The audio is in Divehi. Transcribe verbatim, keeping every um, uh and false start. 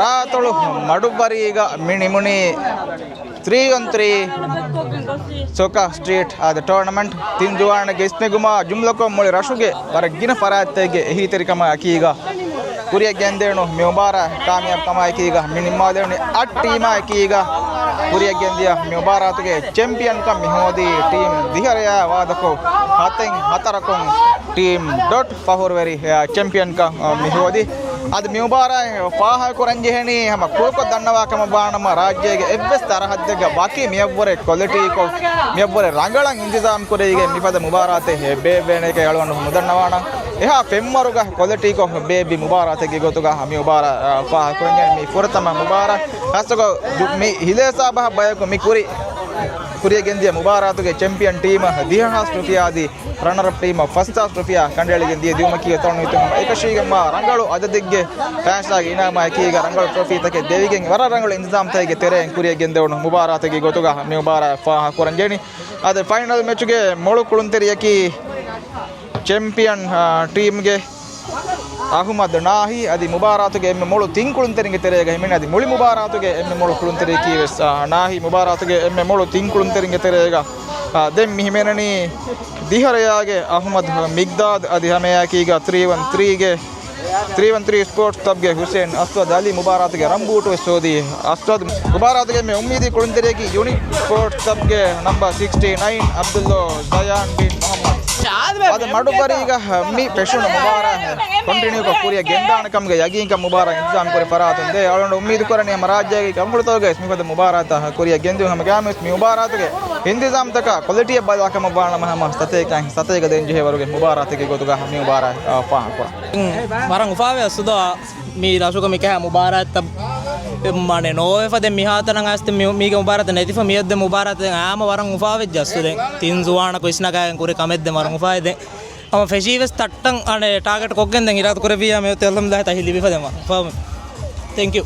ރާއަތޮޅު މަޑުއްވަރީގަ މި ނިމުނީ ތްރީ އޮން ތްރީ ސޮކާ ސްޓްރީޓް އާދަ ޓޯނަމެންޓް. ތިން ޒުވާނުންގެ އިސްނެގުމާ ޖުމްލަކޮށް މުޅި ރަށުގެ ވަރަށް ގިނަ ފަރާތްތަކުގެ އެހީތެރިކަމާ އެކީގަ ކުރިއަށް ގެންދެވުނު މި މުބާރާތް ކާމިޔާބުކަމާ އެކީގަ މި ނިންމާލެވުނީ އަށް ޓީމާ އެކީގަ ކުރިއަށް ގެންދިޔަ މި މުބާރާތުގެ ޗެމްޕިއަންކަން މި ހޯދީ ޓީމް ދިހަރަޔާ ވާދަކޮށް ހަތެއް ހަތަރަކުން ޓީމް ޑޮޓް ފަހުރުވެރި ޗެމްޕިއަންކަން މި ހޯދީ. އަދި މި މުބާރާތް ފާހަގަކުރަން ޖެހެނީ ހަމަ ކުރުކޮށް ދަންނަވާ ކަމަށް ވާނަމަ، ރާއްޖޭގެ އެއްވެސް ސަރަހައްދެއްގަ ވަކި މިއަށްވުރެ ކޮލިޓީކޮށް، މިއަށްވުރެ ރަނގަޅަށް އިންތިޒާމް ކުރެވިގެން މިފަދަ މުބާރާތެއް ބޭއްވޭނެކޭ އަޅުގަނޑު ނުދަންނަވާނަން. އެހާ ފެންވަރުގަ ކޮލިޓީކޮށް ބޭއްވި މުބާރާތެއްގެ ގޮތުގަ މި މުބާރާތް ފާހަގަކުރަން ޖެހެނީ މި ފުރަތަމަ މުބާރާތް. ހަސްތަކޮށް މި ހިލޭ ސާބަހަށް ބަޔަކު މި ކުރި ކުރިއަށް ގެންދިޔަ މުބާރާތުގެ ޗެމްޕިއަން ޓީމަށް ދިހަ ހާސް ރުފިޔާ އަދި ރަނަރަޕް ޓީމަށް ފަސް ހާސް ރުފިޔާ ކަނޑައެޅިގެން ދިޔަ ދިއުމަކީ އެތަނުން ހިތުން އެކަށީގެންވާ ރަނގަޅު އަދަދެއްގެ ފައިސާގެ އިނާމާ އެކީގަ ރަނގަޅު ޓްރޮފީތަކެއް ދެވިގެން ވަރަށް ރަނގަޅު އިންތިޒާމްތަކެއްގެ ތެރެއިން ކުރިއަށް ގެންދެވުނު މުބާރާތެއްގެ ގޮތުގަ މި މުބާރާތް ފާހަގަކުރަން ޖެހެނީ. އަދި ފައިނަލް މެޗުގެ މޮޅު ކުޅުންތެރިޔަކީ ޗެމްޕިއަން، އާ، ޓީމްގެ އަހުމަދު ނާހީ އަދި މުބާރާތުގެ އެންމެ މޮޅު ތިން ކުޅުންތެރިންގެ ތެރޭގަ ހިމެނޭ. އަދި މުޅި މުބާރާތުގެ އެންމެ މޮޅު ކުޅުންތެރިޔަކީ ވެސް، އާ، ނާހީ. މުބާރާތުގެ އެންމެ މޮޅު ތިން ކުޅުންތެރިންގެ ތެރޭގަ، އާ، ދެން މި ހިމެނެނީ ދިހަރަޔާގެ އަހުމަދު މިގްދާދު އަދި ހަމައެއާއެކީގަ ތްރީ ވަން ތްރީގެ، ތްރީ ވަން ތްރީ ސްޕޯޓްސް ކްލަބްގެ ހުސެއިން އަސްވަދު އަލީ މުބާރާތުގެ ރަންބޫޓު ވެސް ހޯދީ. އަސްވަދު މުބާރާތުގެ އެންމެ އުއްމީދީ ކުޅުންތެރިޔަކީ ޔުނިޓް ސްޕޯޓްސް ކްލަބްގެ ނަމްބަރ ސިކްސްޓީ ނައިން އަބްދުﷲ ޒަޔާން ބިން މުޙައްމަދު. އަދި މަޑުއްވަރީގަ މި ފެށުނު މުބާރާތް ކޮންޓިނިއުކޮށް ކުރިއަށް ގެންދާނެ ކަމުގެ ޔަގީންކަން މުބާރާތް އިންތިޒާމް ކުރި ފަރާތުން ދޭ. އަޅުގަނޑު އުއްމީދު ކުރަނީ ހަމަ ރާއްޖޭގެ ކަންފުޅުތަކުގައި ވެސް މިފަދަ މުބާރާތްތައް ކުރިއަށް ގެންދިއުން. ހަމަ ގާމީސް މި މުބާރާތުގެ އިންތިޒާމްތަކާ ކޮލިޓީއަށް ބަލާ ކަމަށް ވާނަމަ ހަމަ ސަތޭކައިން ސަތޭކަ ދޭން ޖެހޭ ވަރުގެ މުބާރާތެއްގެ ގޮތުގަ މި މުބާރާތް، އާ، ފާހަގަކުރަން. ވަރަށް އުފާވޭ އަސްވަދު މި ރަށުގަ މިކަހަ މުބާރާތްތައް މާނެ ނޯވެފަ ދެން މިހާތަނަށް އައިސް މި، މީގެ މުބާރާތް ނެތިފަ މިއަށް ދެން މުބާރާތެއް އާމަ ވަރަށް އުފާވެއްޖެ އަސްވަދު. ތިން ޒުވާނަކު އިސްނަގާގެން ކުރި ކަމެއް ދެން ވަރަށް އުފާވެ ދެން. ހަމަ ފެށީ ވެސް ތައްޓަން އަނެ ޓާގެޓް ކޮށްގެން ދެން އިރާދަ ކުރެއްވިއްޔާ މިއޮތީ އަލްޙަމްދުލިއްލާހި ތައްހީލް ލިބިފަ ދެން ވަރަށް އުފާވެ. ތެންކް ޔޫ.